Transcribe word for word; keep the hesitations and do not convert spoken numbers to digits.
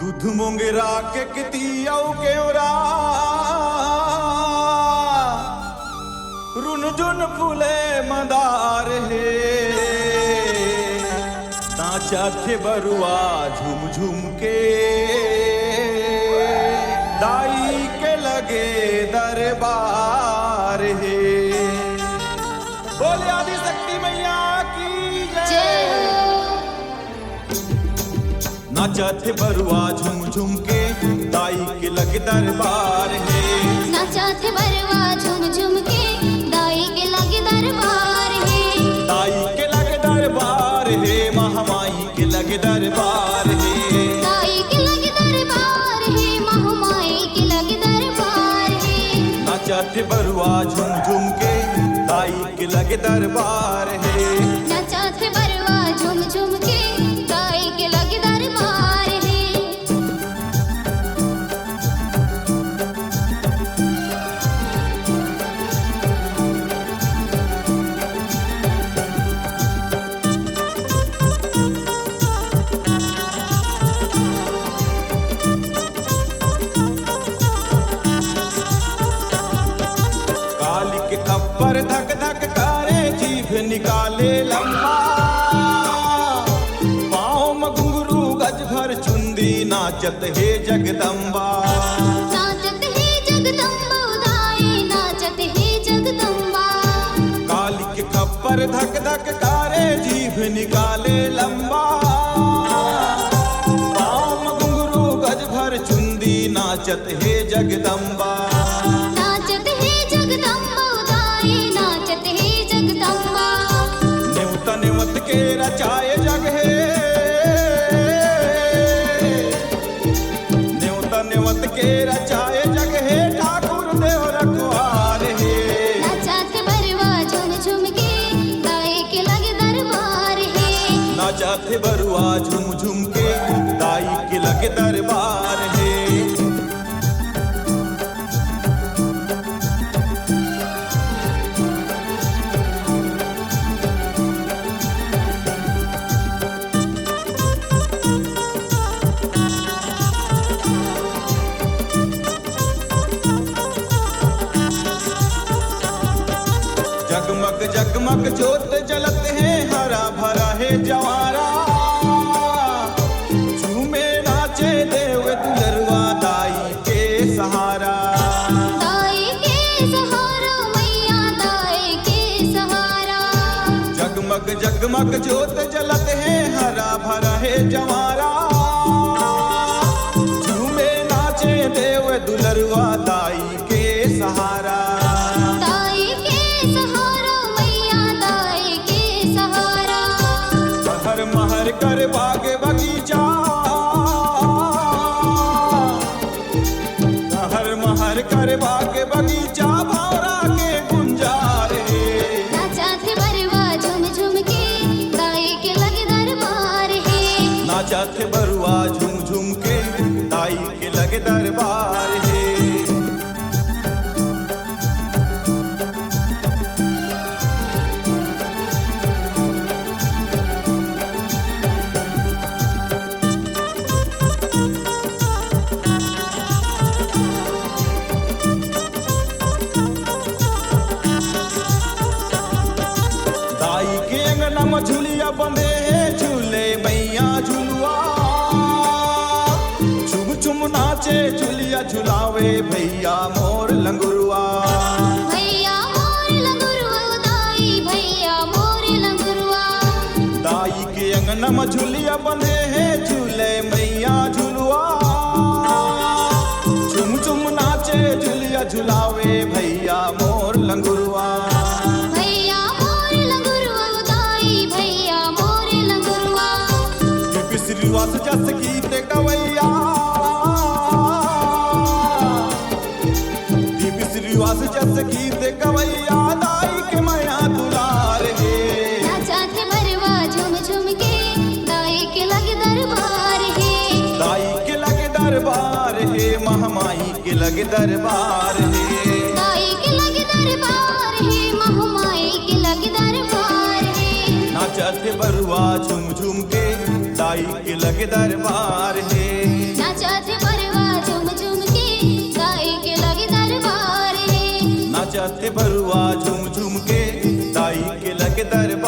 दूध मोंगरा के किती अउ केवरा, रुनझुन फूले मंदार हे। नाचथे बरुआ झुम झुम के, दाई के लगे दरबार हे। बोले आदि शक्ति मैया की जय। जय हो। नाचथे बरुआ झुम झुम के, दाई के लगे दरबार हे। नाचथे बरुआ झुम झुम के, दाई के लगे दरबार हे। दाई के लगे दरबार हे, महामाई के लगे दरबार हे। दाई के लगे दरबार हे, महामाई के लगे दरबार हे। नाचथे बरुआ झुम झुम के, दाई के लगे दरबार हे। नाचथे बरुआ झुम झुम के, दाई के लगे दरबार हे। काली के खप्पर धक धक करे, जीभ निकाले लम्बा। पाँव म घुंघरू गज भर चुंदी, नाचत हे जगदम्बा। नाचत हे जगदम्बा दाई, नाचत हे जगदम्बा। काली के खप्पर धक धक करे, जीभ निकाले लम्बा। पाँव म घुंघरू गज भर चुंदी, नाचत हे जगदम्बा। नाचत हे जगदम्बा दाई, नाचत हे जगदम्बा। नेवता नेवत के रचाए जग हे। नेवता नेवत के रचाए जग हे, ठाकुर देव रखवार हे। नाचथे बरुआ झुम झुम के, दाई के लगे दरबार हे। नाचथे बरुआ झुम झुम के, दाई के लगे दरबार हे। जगमग जगमग जोत जलत हे, हरा भरा हे जवारा। झूमे नाचे देव दुलरुआ, दाई के सहारा। दाई के सहारा मैया, दाई के सहारा। जगमग जगमग जोत जलत हे, हरा भरा हे जवारा। झूमे नाचे देव दुलरुआ, दाई के सहारा। दाई के सहारा मैया, दाई के सहारा। महर महर कर बाग बगीचा, महर महर कर बाग बगीचा, भौरा के गुंजार हे। नाचथे बरुआ झुम झुम के, दाई के लगे दरबार हे। नाचथे बरुआ झुम झुम के, दाई के लगे दरबार हे। दाई के अंगना म झुलिया बंधे हे, झूले मैया झुलुआ। झुम झुम नाचे झुलिया, झुलावे भैया मोर लंगुरुआ। भैया मोर लंगुरुआ, दाई भैया मोर लंगुरुआ। दाई के अंगना म झुलिया बंधे हे, झूले मैया झुलुआ। झुम झुम नाचे झुलिया, झुलावे भैया मोर लंगुरुआ। भैया मोर लंगुरुआ, दाई भैया मोर लंगुरुआ। श्रीवास जस गीत गवैया, दीप श्रीवास जस गीत गवैया, दाई के मया दुलार हे। नाचथे बरुआ झुम झुम के, दाई के लगे दरबार हे। दाई के लगे दरबार हे, महामाई के लगे दरबार हे। दाई के लगे दरबार हे, महामाई के लगे दरबार हे। नाचथे बरुआ झुम झुम के, दाई के लगे दरबार हे। नाचत हे बरुआ झूम झूम के, दाई के लगे दरबार हे। नाचत हे बरुआ झूम झूम के, दाई के लगे दरबार